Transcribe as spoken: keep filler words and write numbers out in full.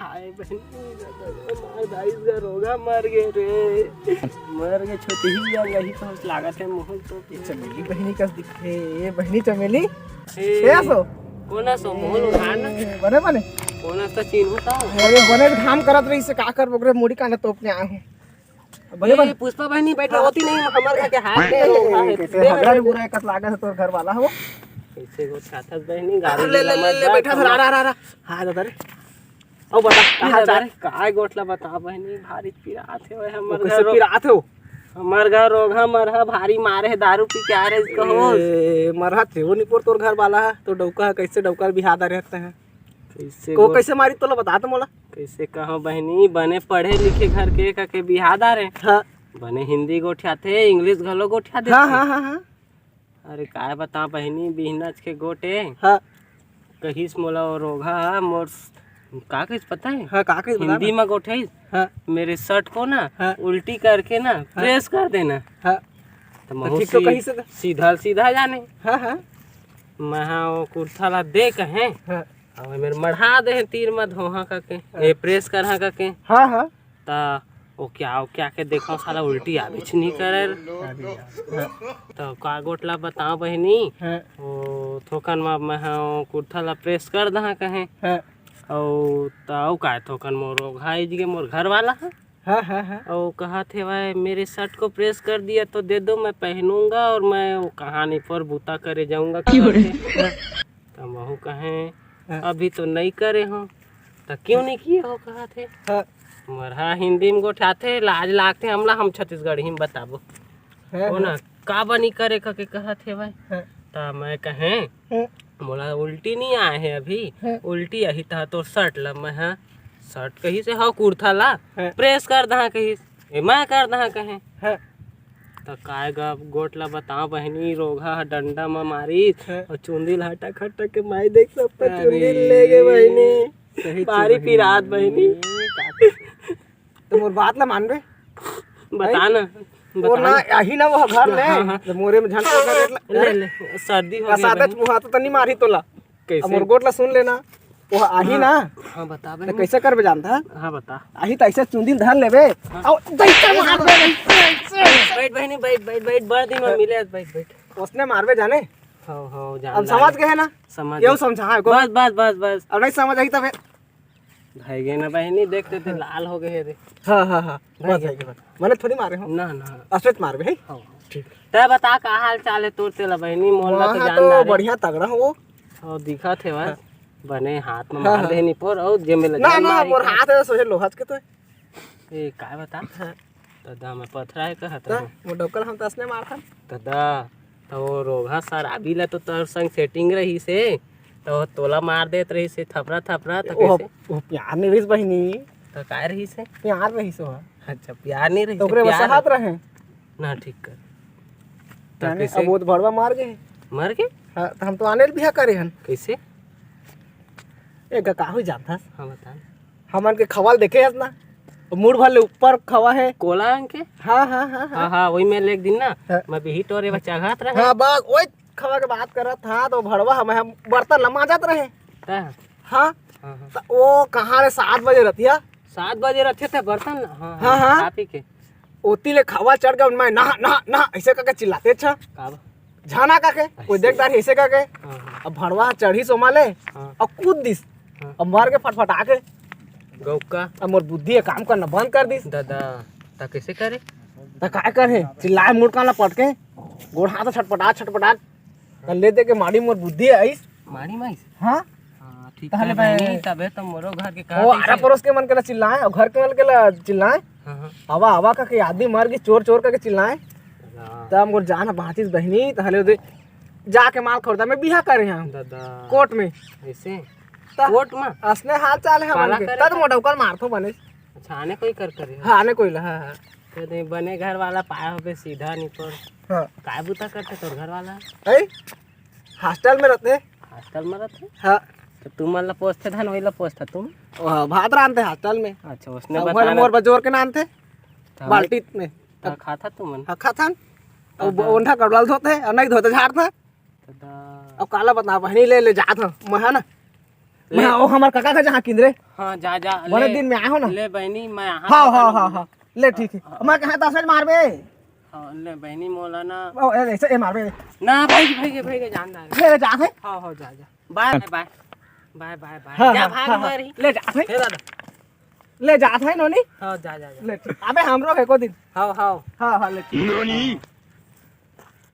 आए बहिनी, हमार भाई का रोगा मर गे रे। मर गे छोटी ही यार, यही तो लागत है मोहन तो। ये चमेली बहिनी कस दिखथे, ये बहिनी चमेली। ए, ए, सो? कोन सो? मोहन उधार ना। ए, बने, बने। कोन तो चिन्हू तो? अरे, बने काम करत रही से का कर बोकरे मुड़ी काने तोपने आए हूँ। बने, ए, बने। पुष्पा बहिनी बैठा होती नहीं, हमार घर के हाथ में रोगा है। कैसे हगरा बुरा कस लागत है तोर घर वाला हो? कैसे गोठियाथस बहिनी, गाड़ी ले, ले, ले, ले, बैठा था, रा, रा, रा, रा। हाँ, दादा रे। अब बता, कहाँ जा रहे? काय गोठ ला बता बहिनी, भारी पिरात हे ओए, हमर वो घर कैसे रो-, पिरात हे वो? हमर घर रोगहा मरहा भारी मारे हे, दारू पी के आ रहे इसको होश। ए, मरहा थे वो निपोर तोर घर वाला है, तो डौका है, कैसे डौका बिहा डारे रहते हैं? कैसे वो गोठ-, कैसे मारी तोला बता तो मोला। कैसे कहो बहिनी, बने पढ़े लिखे घर के का के बिहा डारे। हाँ। बने हिंदी गोठियाथे, इंग्लिश घलो गोठिया देथे। हाँ, हाँ, हाँ, हाँ। अरे काय बता बहिनी, बिहनच के गोठ ए। हाँ। कहिस मोला वो रोगहा, मोर स-, का कहिस पता है? हाँ, का कहिस बता हिंदी ना। में गोठियाइस। हाँ। मेरे शर्ट को ना हाँ। उल्टी करके ना हाँ। प्रेस कर देना। हाँ। तो तो महू ठीक तो सी-, कहिस तो। सीधा सीधा जाने। हाँ, हाँ। मैं हाँ वो कुर्ता ला दे कहे। हाँ। अब मेरे मढ़ा दे हैं तीर में धोहा करके, हाँ। ये प्रेस करहा करके। हाँ, हाँ। त ओकिया ओकिया के देखो साला उल्टी आबेच नहीं करे। अरे यार। हाँ। त का गोठ ला बताओ बहिनी, हाँ। वो थोकन मा मैं हाँ कुर्ता ला प्रेस कर दहा कहे। हाँ। अउ त अउ का थोकन मोर रोगहा इज गे मोर घर वाला है। हाँ, हाँ, हाँ। अउ कहा थे भाई मेरे शर्ट को प्रेस कर दिया तो दे दो, मैं पहनूंगा और मैं वो कहानी पर बूता करे जाऊंगा कहा थे। हाँ। त महू कहे हाँ। अभी तो नहीं करे हो। त क्यों नहीं किए हो कहा थे? हाँ। मरहा हिंदी में गोठियाथे, लाज लागथे हमला, हम छत्तीसगढ़ी में बताबो। हाँ, वो ना, हाँ। का बनी करे कके कहत हे भाई? हाँ। त मैं कहे, हाँ। मोला उल्टी नहीं आए हे अभी, हाँ। उल्टी आही त तोर शर्ट ला मैं हाँ, शर्ट कहिस हे, हाँ, कुर्ता ला हाँ। प्रेस कर दहा कहिस, ए मैं कर दहा कहे। हाँ। त काय गा गोठ ला बताओ बहिनी, रोगहा ह डंडा म मारिस हाँ। अउ चुंदी ल हटक हटक के माई देख सब अरे, चुंदी ले गे बहिनी। सही बारी चुंदी। पिरात बहिनी। तो मोर बात ला मानबे? बता ना, वो बता ना, ना। आही ना वो घर ले, हाँ, हाँ। तो मोरे में झन कर ले, ले, ले, सर्दी हो गया बहिनी। मुहा तो तनी मारी तोला। कैसे? अब मोर गोठ ला सुन लेना, वो आही हाँ। ना। हाँ, बता तो बहिनी। कैसे करबे जानता है? हाँ, बता। आही तो ऐसे चुंदी धर लेबे, हाँ। और जैसे मार दे, ऐसे, ऐसे। बैठ बहिनी, बैठ, बैठ, बैठ, बड़ दिन में मिले, बैठ, बैठ। उसने मारबे जाने? हाँ, हाँ, जान अब समझ गए ना? समझ ये गए। समझा है को? बस, बस, बस, बस। अब नहीं समझ आई तबे। भाई गए ना बहिनी, देखते थे लाल हो गए रे। हाँ, हाँ, हाँ। भाई बस गए। है कि बस। मैंने थोड़ी मारे हो। ना, ना। असलियत मारबे है। हाँ। ठीक। तै बता का हाल चाल है तोर तेला बहिनी, मोर ला तो वहाँ जान तो डारे। बढ़िया तगड़ा हो वो। और दिखा थे बस। हाँ। बने हाथ में हाँ, मार हाँ। दे निपोर और जे में ना, लगा ना, मारी मोर का। हाथ है सोचे लोहा के तो। ए, काय बता? हाँ। त दा मैं पथरा है कहत त रहूं। मोर डौकल हम तसने मारथन। त दा, त वो रोगहा शराबी ला तो तोर संग सेटिंग रहिस हे, त वो तोला मार देत रहिस हे, थपरा, थपरा, त ओ, कैसे? वो प्यार नहीं रहिस बहिनी। त काय रहिस हे? प्यार रहिस हो। अच्छा, प्यार नहीं रहिस तो हे, ओकरे प्यार बस हाथ रहे। ना, ठीक कर। त जाने, कैसे? अब वो तो भड़वा मार गए। मर गए? हाँ, त हम तो आने बिहा करे हन। कैसे? ए, गा, का हो जानथस? हाँ, बता। हमन के खवाल देखे हस ना? वो मुड़ भर ले ऊपर खवा है। कोला अंग के? हाँ, हाँ, हाँ, हाँ। हाँ, हाँ, वही में ले एक दिन ना, हाँ। मैं बिही टोरे में चघात रहे। हाँ, बस वही खवा के बात करत था, तो भड़वा हम, हम बर्तन ला मांजत रहे। हाँ। हाँ। हाँ, हाँ। त वो कहाँ रे, सात बजे रतिया? सात बजे रथे थे बर्तन? हाँ, हाँ, हाँ, हाँ। खा पी के। ओती ले खवा चढ़ गया, मैं नहा, नहा, नहा, ऐसे करके चिल्लाते अच्छा। का बा? झाना का के, कोई ऐसे। देख डारे ऐसे का के। हाँ, हाँ। अब भड़वा चढ़ी सोमा ले, हाँ। अब कूद दिस। हाँ। अब मर के फटफटा के। गौका। अब मोर बुद्धि ये काम करना बंद कर दिस। दादा, त कैसे करे? त काय करे? चिल्लाए मुड़ कान ला पटके, गोड़ हाथ छटपटा, छटपटा, त ले दे के माड़ी मोर बुद्धि आइस। माड़ी माइस? हाँ। हाँ, ठीक तहले है भाई। बहिनी, तबे तो मोरो घर के ओ, कहा आरा कैसे? पड़ोस के मन के ला चिल्लाए, और घर के मन के ला चिल्लाए। हाँ, हाँ। आवा, आवा का के आदमी मर गई, चोर, चोर का के चिल्लाए। हाँ। तब मोर जान बाँचिस बहिनी, तहले ओदे जाके माल खरीदा में बिहा करे हम। दादा। कोर्ट में। ऐसे? त कोर्ट में? असने हाल चाल है काला हमन के। करे तब का? मोटा उकर मारथो बने। अच्छा, आने कोई कर करे हो? हाँ, आने कोई ला, हाँ, हाँ। तो नहीं, बने घर वाला पाए होबे सीधा निपोर। हाँ। काय बुता करते तोर घर वाला? ऐ? हॉस्टल में रहते। हॉस्टल में रहते? हाँ। तो तुमन ला पोसथे धन, वही ला पोसथा तुम? ओ, हाँ, भात रांधते हॉस्टल में। अच्छा, उसने अब बताना। मोर बजोर के नानथे, तब बाल्टी में। त खाता तुमन? हाँ, खाथन। अब तब ओंधा कपड़ा धोते, और नहीं धोते झाड़ता। त दा- अब काला बता, बहिनी ले, ले जात हूँ, मैं है ना। मैं, ओ, हमर काका के जहाँ किंद रे। हाँ, जा, जा, बड़े ले, दिन में आए हो ना। ले बहिनी, मैं यहाँ हाँ, हाँ, हाँ, हाँ। ले, ठीक है। हाँ। मैं कहाँ दस बजे मारबे। हाँ, ले बहिनी, मोला ना। ओ, ए, ऐसे, ए, मारबे। ना, भाई, भाई, भाई, जान दे। ले, ले, जा, भाई। हाँ, हाँ, जा, जा। बाय, बाय, बाय। बाय, बाय, बाय। हाँ, जा, हाँ, भाग हाँ, हाँ। मारी। ले, जा, भाई। हे दादा। ले, जा, भाई, नोनी। हाँ, जा, जा, जा। ले, ठीक। अबे, हमरो है को दिन। हाँ, हाँ। हाँ, हाँ, ले, ठीक। नोनी।